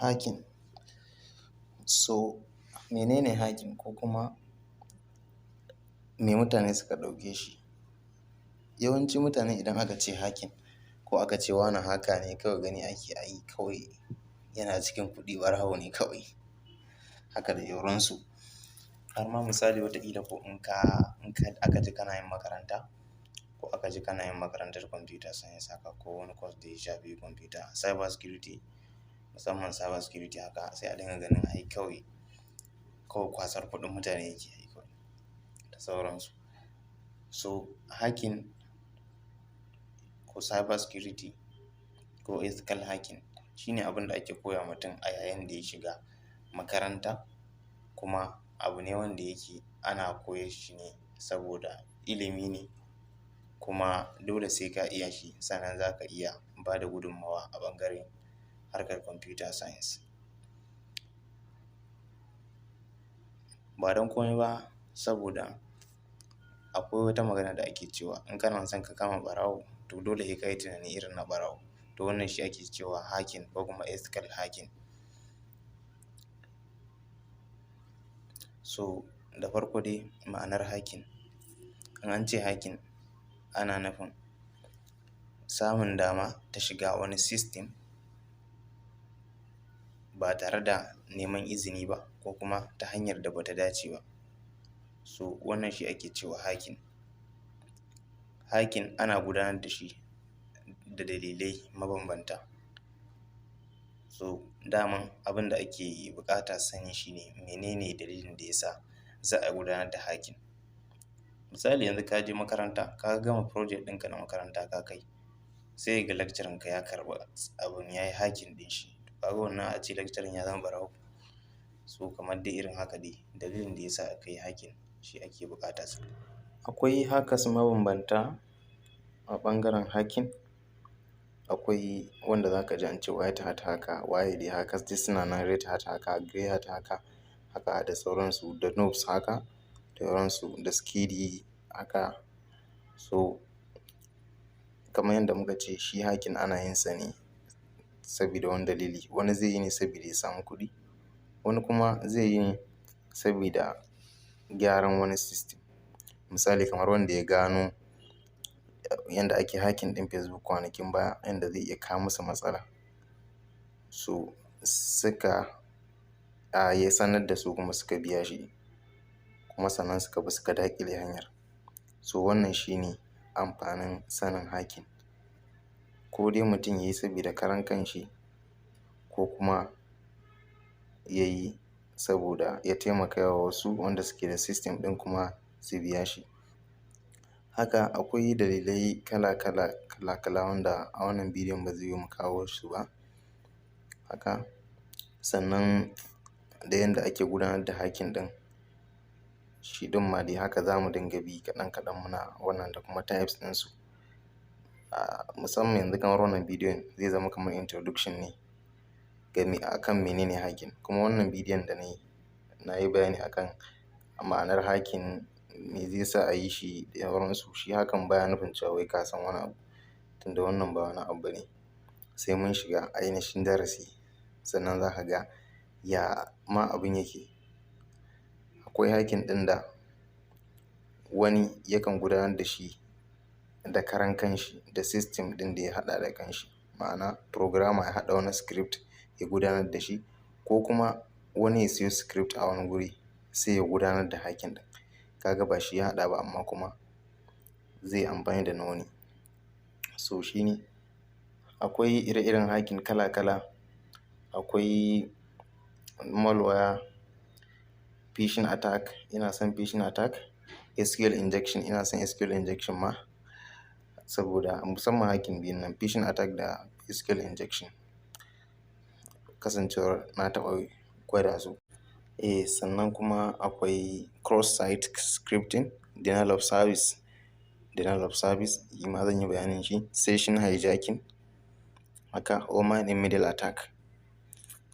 Hacking. So menene hacking, ko kuma me mutane suka ɗauke shi? Yawanci mutane idan aka ce hacking ko aka ce wane hacker ne, kawai gani ake a yi kawai yana cikin kuɗi, ɓarawo ne kawai haka da sauransu. Har ma misali, wataƙila ko in ka aka ji kana yin makaranta, ko aka ji kana yin makarantar computer science haka, ko wani course da ya shafi computer cyber security, musamman cyber security haka, sai a dinga ganin ai kawai kawai kwasar kuɗin mutane yake yi kawai da sauransu. So hacking ko cyber security ko ethical hacking shine abin da ake koya wa mutum a yayin da ya shiga makaranta, kuma abu ne wanda yake ana koyar shi ne saboda ilimi ne, kuma dole sai ka iya shi sannan za ka iya ba da gudunmawa a ɓangaren harkar computer science. Ba don komai ba, saboda akwai wata magana da ake cewa in kana son ka kama ɓarawo, to dole sai ka yi tunani irin na ɓarawo. To wannan shi ake cewa hacking ko kuma ethical hacking. So da farko dai, ma'anar hacking. In an ce hacking, ana nufin samun dama ta shiga wani system ba tare da neman izini ba, ko kuma ta hanyar da bata dace ba. So wannan shi ake cewa hacking. Hacking ana gudanar da shi da dalilai mabambanta. So daman abin da ake buƙata sani shine menene dalilin da ya sa za a gudanar da hacking. Misali, yanzu ka je makaranta, ka gama project ɗinka na makaranta ka kai, sai ga lecturer ka ya karɓi abun, ya yi hacking ɗin shi. Ka ga wannan, a ce lecturer ya zama ɓarawo. So kamar dai irin haka dai, dalilin da ya sa aka yi hacking shi ake buƙata. Akwai hackers mabambanta a ɓangaren hacking. Akwai wanda za ka ji an ce white hat hacker, waye dai hackers duk suna nan, red hat hacker, grey hat hacker haka da sauransu, da noobs haka da sauransu, da skiddy haka. So kamar yadda muka ce, shi hacking ana yin sa ne sabida wani dalili. Wani zai yi ne sabida ya samu kuɗi, wani kuma zai yi ne sabida gyaran wani system. Misali, kamar wanda ya gano yanda ake hacking ɗin Facebook kwanakin baya, yanda zai iya kawo musu matsala. So suka a ya sanar da su, kuma suka biya shi, kuma sannan suka bi suka daƙile hanyar. So wannan shi ne amfanin sanin hacking. Ko dai mutum ya yi sabida karan kanshi, ko kuma ya yi saboda ya taimaka wa wasu wanda suke da system ɗin kuma su biya shi. Haka akwai dalilai kala kala kala kala wanda a wannan bidiyon ba zai yiwu mu kawo su ba. Haka sannan da yanda ake gudanar da hacking ɗin, shi ɗin ma dai haka za mu dinga bi kaɗan kaɗan muna wannan, da kuma types ɗinsu. Musamman yanzu kamar wannan bidiyon zai zama kamar introduction ne game akan menene hacking. Kuma wannan bidiyon da na yi, na yi bayani akan ma'anar hacking, me zai sa a yi shi da sauransu. Shi hakan baya nufin cewa wai ka san wani abu, tunda wannan ba wani abu bane. Sai mun shiga ainihin darasi sannan za ka ga ya ma abun yake. Akwai hacking ɗin da wani yakan gudanar da shi da karan kanshi, da system ɗin da ya haɗa da kanshi. Ma'ana, programmer ya haɗa wani script ya gudanar da shi, ko kuma wani ya siyo script a wani guri sai ya gudanar da hacking ɗin. Ka ga ba shi ya haɗa ba, amma kuma zai yi amfani da na wani. So shi ne akwai ire-iren hacking kala kala. Akwai malware, phishing attack, ina son phishing attack, SQL injection, ina son SQL injection ma, saboda musamman hacking biyun nan, phishing attack da SQL injection. Kasancewar na taɓa gwada su. Eh, sannan kuma akwai cross site scripting, denial of service, denial of service shi ma zan yi bayanin shi, session hijacking haka, or man in middle attack.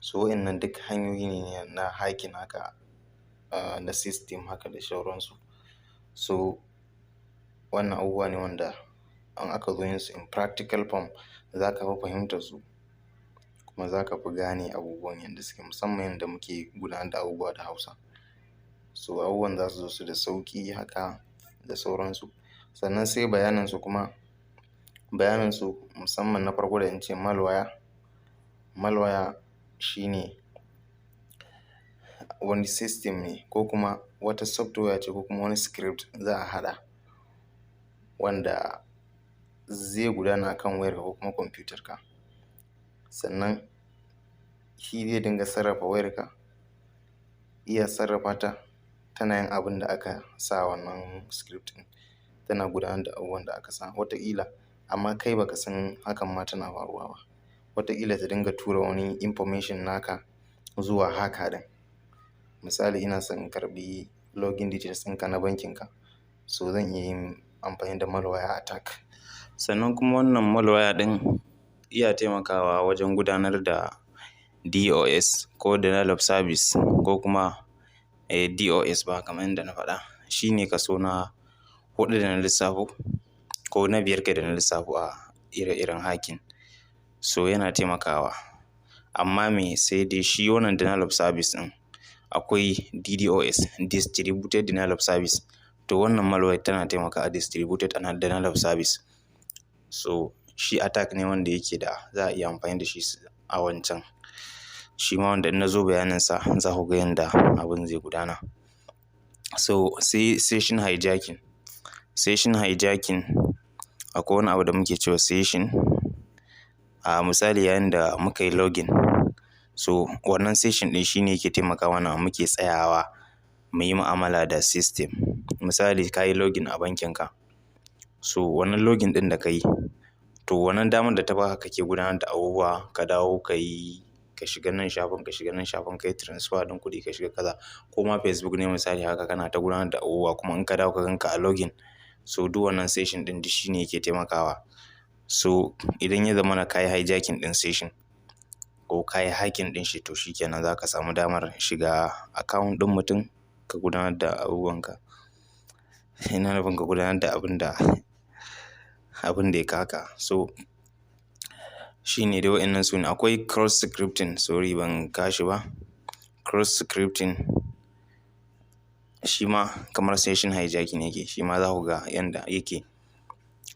So waɗannan duk hanyoyi ne na hacking haka na system haka da sauransu. So wannan abubuwa ne wanda in aka zo yin su in practical form za ka fi fahimtar su. Kuma za ka fi gane abubuwan yanda suke, musamman yanda muke gudanar da abubuwa da Hausa. So abubuwan za su zo su da sauƙi haka da sauransu. Sannan sai bayanin su kuma, bayanin su musamman na farko da in ce malware. Malware shine wani system ne ko kuma wata software ce ko kuma wani script za a haɗa wanda zai gudana akan wayarka ko kuma kwamfutar ka. Sannan shi zai dinga sarrafa wayarka, iya sarrafa ta tana yin abin da aka sa wannan script ɗin, tana gudanar da abubuwan da aka sa wataƙila, amma kai baka san hakan ma tana faruwa ba. Wataƙila ta dinga tura wani information naka zuwa hacker ɗin. Misali, ina son in karɓi login details ɗinka na bankin ka, so zan iya yin amfani da malware attack. Sannan kuma wannan malware ɗin iya taimakawa wajen gudanar da DOS ko denial of service ko kuma DOS ba, kamar yadda na faɗa. Shi ne kaso na huɗu da na lissafo ko na biyar kai da na lissafo a ire-iren hacking. So yana taimakawa. Amma me, sai dai shi wannan denial of service ɗin akwai DDoS, Distributed Denial of Service. To wannan malware tana taimakawa distributed denial of service. So shi attack ne wanda yake da za a iya amfani da shi a wancan. Shi ma wanda in na zo bayaninsa za ku ga yanda abin zai gudana. So sai session hijacking. Session hijacking, akwai wani abu da muke cewa session. A misali, yayin da muka yi login, so wannan session ɗin shine yake taimaka mana muke tsayawa mu yi mu'amala da system. Misali, ka yi login a bankin ka, so wannan login ɗin da ka yi, to wannan damar da ta baka kake gudanar da abubuwa, ka dawo ka yi, ka shiga nan shafin, ka shiga nan shafin, ka yi transfer ɗin kuɗi, ka shiga kaza, ko ma Facebook ne misali haka, kana ta gudanar da abubuwa, kuma in ka dawo ka ganka a login. So duk wannan session ɗin duk shine yake taimakawa. So idan ya zamana ka yi hijacking ɗin session ko ka yi hacking ɗin shi, to shi kenan, za ka samu damar shiga account ɗin mutum ka gudanar da abubuwan ka. Ina nufin ka gudanar da abin da ya kawo ka. So shi ne dai, waɗannan su ne. Akwai cross scripting, sorry, ban kawo shi ba. Cross scripting shi ma kamar session hijacking yake, shi ma za ku ga yanda yake.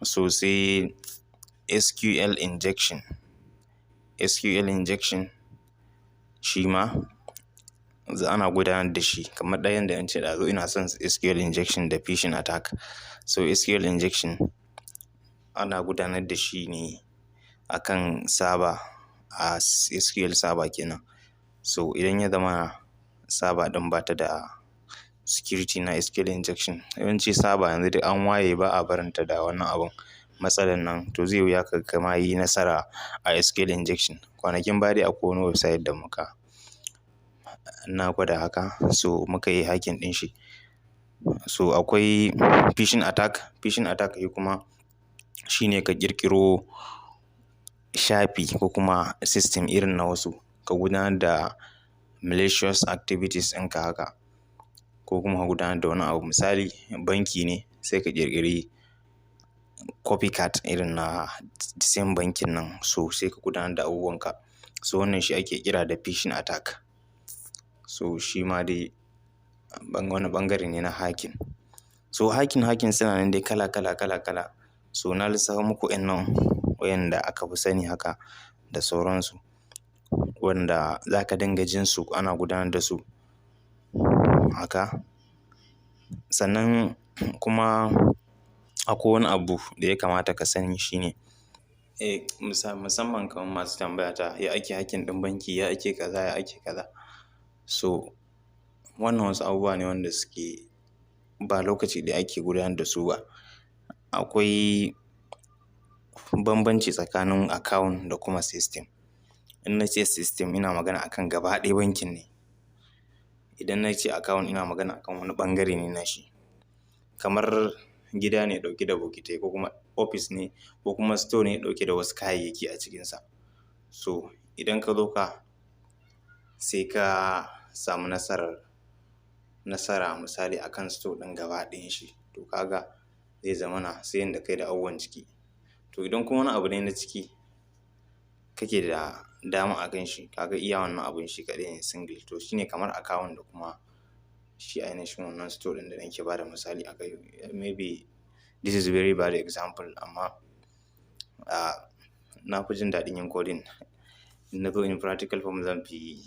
So sai SQL injection. SQL injection shi ma ana gudanar da shi kamar ɗayan da in ce ɗazu ina son SQL injection da phishing attack. So SQL injection ana gudanar da shi ne akan server, a SQL Server kenan. So idan ya zamana server ɗin ba ta da security na SQL injection, yawanci server yanzu duk an waye, ba a barinta da wannan abun matsalar nan, to zai wuya ka ma yi nasara a SQL injection. Kwanakin baya dai akwai wani website da muka na gwada haka, so muka yi hacking ɗin shi. So akwai phishing attack. Phishing attack shi kuma shine ka ƙirƙiro shafi ko kuma system irin na wasu, ka gudanar da malicious activities ɗinka haka, ko kuma ka gudanar da wani abu. Misali, banki ne, sai ka ƙirƙiri copycat irin na same bankin nan, so sai ka gudanar da abubuwan ka. So wannan shi ake kira da phishing attack. So shi ma dai wani ɓangare ne na hacking. So hacking suna nan dai kala kala kala kala. So na lissafo muku waƴannan wayanda aka fi sani haka da sauransu, wanda za ka dinga jin su ana gudanar da su haka. Sannan kuma akwai wani abu da ya kamata ka sani, shine musamman kamar masu tambaya ta ya ake hacking ɗin banki, ya ake kaza, ya ake kaza. So wannan wasu abubuwa ne wanda suke ba lokaci ɗaya ake gudanar da su ba. Akwai bambanci tsakanin account da kuma system. In na ce system, ina magana akan gaba ɗaya bankin ne. Idan na ce account, ina magana akan wani ɓangare ne na shi. Kamar gida ne ɗauke da bokitai, ko kuma ofis ne, ko kuma store ne ɗauke da wasu kayayyaki a cikinsa. So idan ka zo ka sai ka samu nasara misali akan store ɗin gaba ɗayan shi, to ka ga zai zamana sai yanda kai da abubuwan ciki. To idan kuma wani abu ne na ciki kake da dama a kan shi, ka ga iya wannan abun shi kaɗai ne single. To shi ne kamar account da kuma shi ainihin wannan store ɗin da nake bada misali a kai. Maybe this is very bad example, amma na fi jin daɗin yin coding. In na zo in practical form, zan fi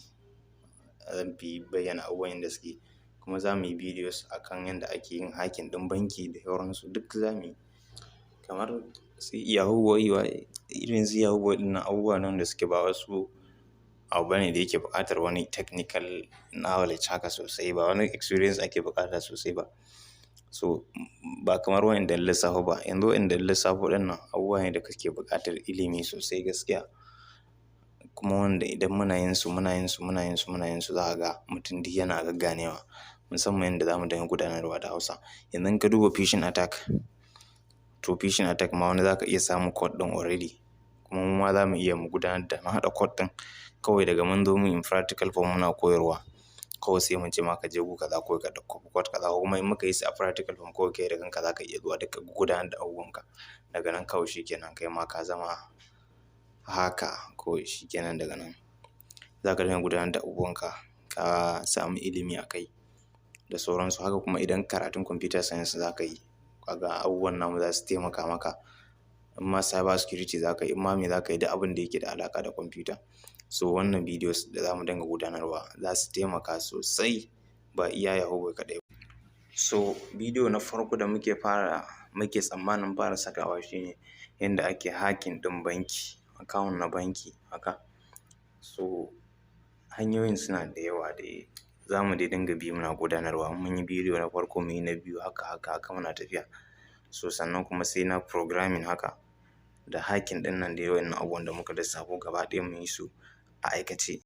bayyana abubuwan yanda suke. Kuma za mu yi videos akan yanda ake yin hacking ɗin banki da sauransu, duk za mu yi. Kamar su Yahoo Boy, irin su Yahoo Boy ɗin nan, abubuwa ne wanda suke ba wasu abu bane da yake buƙatar wani technical knowledge haka sosai, ba wani experience ake buƙata sosai ba. So ba kamar wa'inda na lissafo ba. Yanzu wa'inda na lissafo ɗin nan abubuwa ne da kake buƙatar ilimi sosai gaskiya. Kuma wanda idan muna yin su, muna yin su, muna yin su, muna yin su, za ka ga mutum duk yana gagganewa. Musamman yanda za mu dinga gudanarwa da Hausa. Yanzu in ka duba phishing attack, to phishing attack ma wani za ka iya samun code ɗin already. Kuma mu ma za mu iya mu gudanar da mu haɗa code ɗin kawai daga mun zo mu in practical form muna koyarwa. Kawai sai mu ce ma ka je gu kaza kawai ka ɗauko code kaza, ko kuma in muka yi su a practical form, kawai kai da kanka za ka iya zuwa duka gudanar da abubuwan ka. Daga nan kawai shi kenan, kai ma ka zama haka, kawai shi kenan, daga nan za ka dinga gudanar da abubuwan ka, ka samu ilimi a kai da sauransu. Haka kuma idan karatun computer science za ka yi, ka ga abubuwan namu za su taimaka maka. In ma cyber security za ka yi, in ma me za ka yi, duk abin da yake da alaƙa da kwamfuta. So wannan videos da za mu dinga gudanarwa za su taimaka sosai, ba iya Yahoo Boy kaɗai ba. So bidiyo na farko da muke tsammanin fara sakawa shine yanda ake hacking ɗin banki, account na banki haka. So hanyoyin suna da yawa dai, za mu dai dinga bi muna gudanarwa. In mun yi bidiyo na farko, mu yi na biyu, haka haka haka muna tafiya. So sannan kuma sai na programming haka da hacking ɗin nan dai, wa'innan abubuwan da muka lissafo gaba ɗaya mu yi su a aikace.